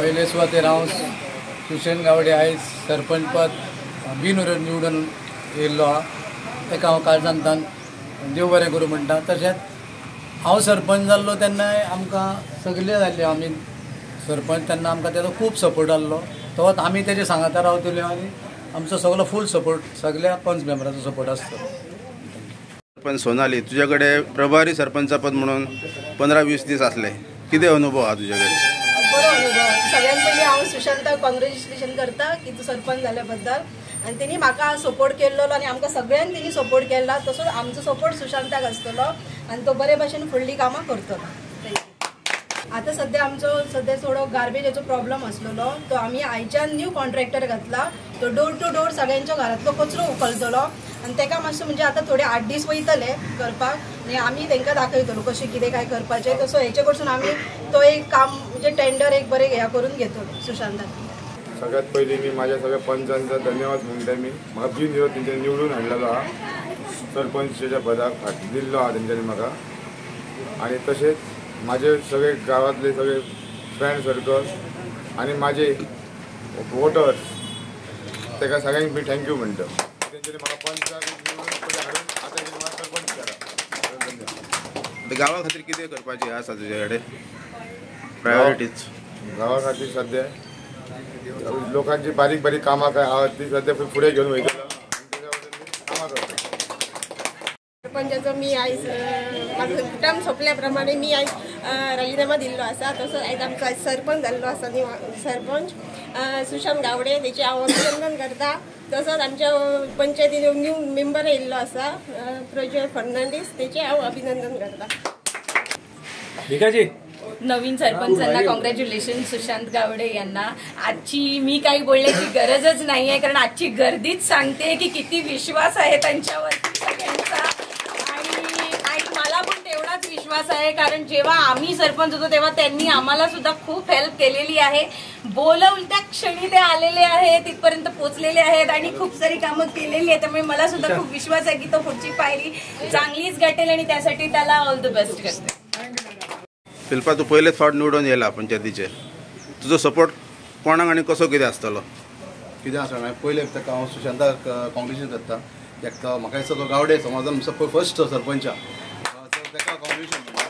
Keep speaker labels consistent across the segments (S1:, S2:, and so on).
S1: पयले सुवातेर हांव सुशांत गावडे आयज सरपंच पद बिनविरोध निवडून येयल्लो आहा, ताका हांव काळजांतल्यान देव बरें करूं म्हणटा. तशेंच हांव सरपंच जाल्लो तेन्नाय आमकां सगळे जाल्ले आमी सरपंच, तेन्ना आमकां तेजो खूब सपोर्ट आहलो. तो आमी तेजे सांगाता रावतले आनी आमचो सगळो फूल सपोर्ट सगळ्या पंच मेंबराचो सपोर्ट आसतलो.
S2: सरपंच सोनाली, तुज्या कडेन प्रभारी सरपंच पद म्हणून 15-20 दीस आसले, कितें अनुभव आहा तुज्या कडेन?
S3: बरो अनुभव. सगळ्यात पयलीं हांव सुशांताक कॉंग्रेच्युलेशन करता की तूं सरपंच जाल्या बद्दल आनी तेणी म्हाका सपोर्ट केल्लो आनी आमकां सगळ्यांक तेणी सपोर्ट केला. तसोच आमचो सपोर्ट सुशांताक आसतलो आनी तो बरे भाशेन फुडलीं कामां करतलो. आतां सद्या आमचो सद्या थोडो गार्बेजाचो प्रॉब्लम आसलेलो, तो आमी आयच्यान न्यू कॉन्ट्रॅक्टर घातला, तो डोर टू डोर सगळ्यांच्या घरांतलो कचरो उखलतलो आनी ताका मातसो म्हणजे आतां थोडे 8 दीस वयतले करपाक आनी आमी तांकां दाखयतलो कशें कितें काय करपाचें. तसो हेचे कडसून आमी तो एक काम म्हणजे टेंडर एक बरें हें करून घेतलो सुशांताक.
S4: सगळ्यात पयलीं मी माझ्या सगळ्या पंचांचा धन्यवाद म्हणटा. मी म्हाका बिनविरोध तेंच्यांनी निवडून हाडलेलो आहा, सरपंचच्या पदाक दिल्लो आहा तेंच्यांनी म्हाका. आनी तशेंच माझे सगळे गांवांतले सगळे फ्रेंड सर्कल आनी माझे वोटर्स ताका सगळ्यांक मी thank you म्हणटा. तेंच्यांनी म्हाका पंचाक निवडून हाडून आतां तेंच्यांनी म्हाका सरपंच केला. धन्यवाद.
S2: गांवा खातीर कितें करपाचें आसा तुज्या कडेन प्रायोरिटीज?
S4: गांवा खातीर सद्या लोकांची बारीक बारीक कामां काय आहा ती सद्या फुडें घेवन वयतलो आनी तेज्या वटेन कामां करता.
S5: सरपंचाचो मी आयज म्हाजो टर्म सोंपल्या प्रमाणे मी आयज राजिनामा दिल्लो आसा. तसोच आयज आमचो आयज सरपंच जाल्लो आसा न्ही, सरपंच सुशांत गावडे, तेचें हांव अभिनंदन करता. तसोच आमच्या पंचायतीन न्यू मेंबर येयल्लो आसा प्रज्वल फर्नांडीस, तेचें हांव अभिनंदन करता.
S6: भिकाजी,
S7: नवीन सरपंचांना कॉंग्रॅच्युलेशन सुशांत गावडे यांना. आजची मी काही बोलण्याची गरजच नाही आहे, कारण आजची गर्दीच सांगते की किती विश्वास आहे त्यांच्यावरती सगळ्यांचा. आणि मला पण तेवढाच विश्वास आहे, कारण जेव्हा आम्ही सरपंच होतो तेव्हा त्यांनी आम्हाला सुद्धा खूप हेल्प केलेली आहे. बोलवून त्या क्षणी ते आलेले आहेत, तिथपर्यंत पोचलेले आहेत आणि खूप सारी कामं केलेली आहेत. त्यामुळे मला सुद्धा खूप विश्वास आहे की तो पुढची पायरी चांगलीच गाठेल आणि त्यासाठी त्याला ऑल the best करते.
S2: शिल्पा, तूं पयलेच फावट निवडून येयला पंचायतीचेर, तुजो सपोर्ट कोणाक आनी कसो कितें आसतलो?
S8: कितें आसा हांवें पयलें ताका हांव सुशांताक कॉंग्रेच्युलेशन करता. कित्याक तो म्हाका दिसता तो गावडे समाजान फर्स्ट सरपंच आहा, ताका कॉंग्रेच्युलेशन म्हणटा.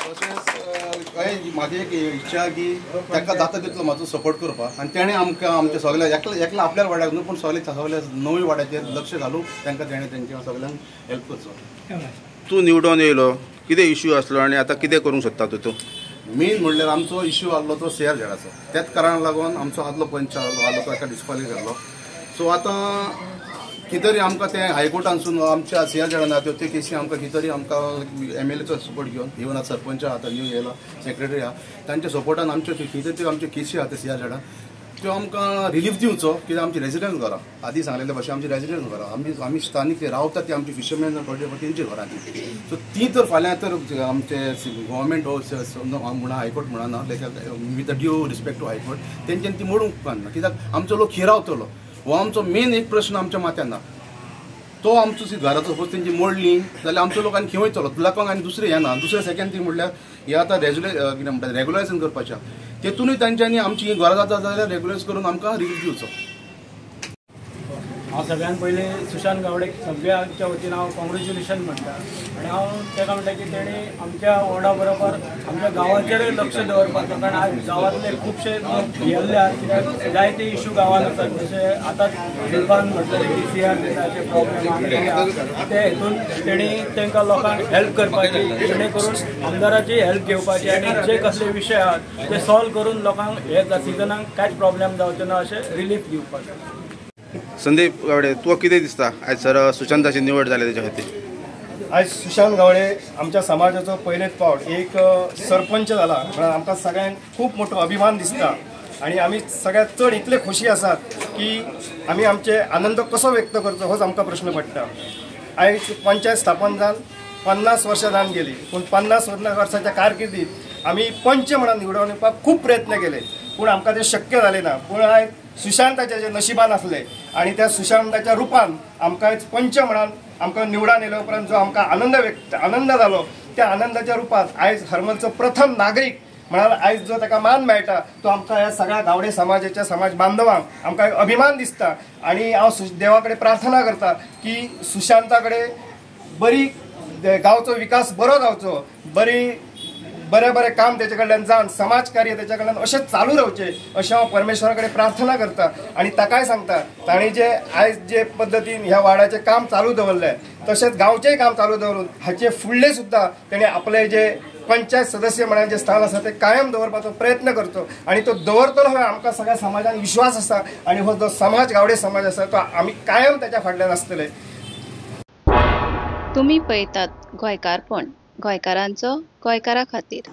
S8: तशेंच हांवें म्हाजी एक इच्छा की ताका जाता तितलो म्हाजो सपोर्ट करपाक आनी तेणें आमकां आमच्या सगल्या एकल्या एकल्या आपल्या वाड्याक न्हू पूण सगळे सगल्या नवी वाड्याचेर लक्ष घालून तांकां तेणें तेंच्या सगल्यांक हेल्प करचो.
S2: तूं निवडून येयलो, कितें इश्यू आसलो आनी आतां कितें करूंक सोदता तूं?
S8: मेन म्हणल्यार आमचो इश्यू आहलो तो सीआर झेडाचो, त्याच कारणाक लागून आमचो आदलो पंच आहलो तो एका डिस्क्वॉलिफाय जाल्लो. सो आतां कितें तरी आमकां तें हायकोर्टानसून आमच्या सीआर झेडान त्यो त्यो केसी आमकां कितें तरी आमकां एमएलएचो सपोर्ट घेवन इवन आतां सरपंच आतां न्यू येयला सेक्रेटरी आहा तांच्या सपोर्टान आमच्यो कितें त्यो आमच्यो केसी आहा त्या सीआर झेडान त्यो आमकां रिलीफ दिवचो. कित्याक आमची रेजिडंट घरां आदी सांगलेल्या भाशेन आमची रेजिडंट घरां आमी आमी स्थानीक रावतात ती आमची फिशरमॅन तेंची घरां ती. सो ती तर फाल्यां तर आमचे गव्हर्मेंट हो म्हणा हायकोर्ट म्हणना, like with due respect to high court तेंच्यानी ती मोडूंक उपकारना. कित्याक आमचो लोक खंय रावतलो हो आमचो मेन एक प्रश्न आमच्या माथ्यान ना. तो आमचो घराचो सपोज तेंची मोडली जाल्यार आमचो लोक आनी खंय वयतलो, लोकांक आनी दुसरें येना. दुसरें सेकंड थिंग म्हणल्यार हे आतां कितें म्हणटा रेगुलरायझेशन करपाचें, तेतूनय तांच्यांनी आमची घरां जाता जाल्यार रेगुलरायज करून आमकां रिलीफ दिवचो.
S6: हांव सगळ्यान पयलीं सुशांत गावडेक सगळ्यांच्या वतीन हांव कॉंग्रेच्युलेशन म्हणटा आनी हांव ताका म्हणटा की तेणी आमच्या वॉर्डा बरोबर आमच्या गांवाचेरूय लक्ष दवरपाचो, कारण आज गांवांतले खुबशे लोक भियेल्ले आहात कित्याक जायते इश्यू गांवांत आसात. जशे आतां शिल्पान म्हटलें की सीआर झेडाचे प्रॉब्लेम, ते हितून तेणी तांकां लोकांक हेल्प करपाची, जेणे करून आमदाराची हेल्प घेवपाची आनी जे कसले विशय आहात ते सॉल्व करून लोकांक हे सिजनाक कांयच प्रॉब्लेम जावचे ना अशें रिलीफ दिवपाचें.
S2: संदीप गावडे, तुका कितें दिसता आयज सर सुशांताची निवड जाली तेच्या खातीर?
S9: आयज सुशांत गावडे आमच्या समाजाचो पयलेच फावट एक सरपंच जाला म्हणून आमकां सगळ्यांक खूब मोठो अभिमान दिसता आनी आमी सगळ्यांत चड इतले खोशी आसात की आमी आमचे आनंद कसो व्यक्त करचो होच आमकां प्रश्न पडटा. आयज पंचायत स्थापन जावन 50 वर्सां जावन गेली, पूण 50 वर्साच्या कारकिर्दीत आमी पंच म्हणून निवडून येवपाक खूब प्रयत्न केले पूण आमकां ते शक्य जालें ना. पूण आयज सुशांताच्या जे नशिबान आसले आनी त्या सुशांताच्या रुपान आमकां पंच म्हणून आमकां निवडून येयल्या उपरांत जो आमकां आनंद जालो त्या आनंदाच्या रुपान आयज हरमलचो प्रथम नागरीक म्हळ्यार आयज जो ताका मान मेळटा तो आमकां ह्या सगळ्या गावडे समाजाच्या समाज बांधवांक आमकां एक अभिमान दिसता. आनी हांव देवा कडेन प्रार्थना करता की सुशांता कडेन बरी गांवचो विकास बरो जावचो, बरी बरें बरें काम तेजे कडल्यान जावन समाज कार्य तेच्या कडल्यान अशें चालू रावचें अशें हांव परमेश्वरा कडेन प्रार्थना करता. आनी ताकाय सांगता ताणें जे आयज जे पद्दतीन ह्या वार्डाचें काम चालू दवरलें तशेंच गांवचेंय काम चालू दवरून हाचे फुडलें सुद्दां तेणें आपलें जे पंचायत सदस्य म्हणून जे स्थान आसा ते कायम दवरपाचो प्रयत्न करचो आनी तो दवरतलो हो आमकां सगळ्या समाजान विश्वास आसा. आनी हो जो समाज गावडे समाज आसा तो आमी कायम ताच्या फाटल्यान आसतले.
S10: तुमी पळयतात गोंयकारपण, गोंयकारांचो गोंयकारा खातीर.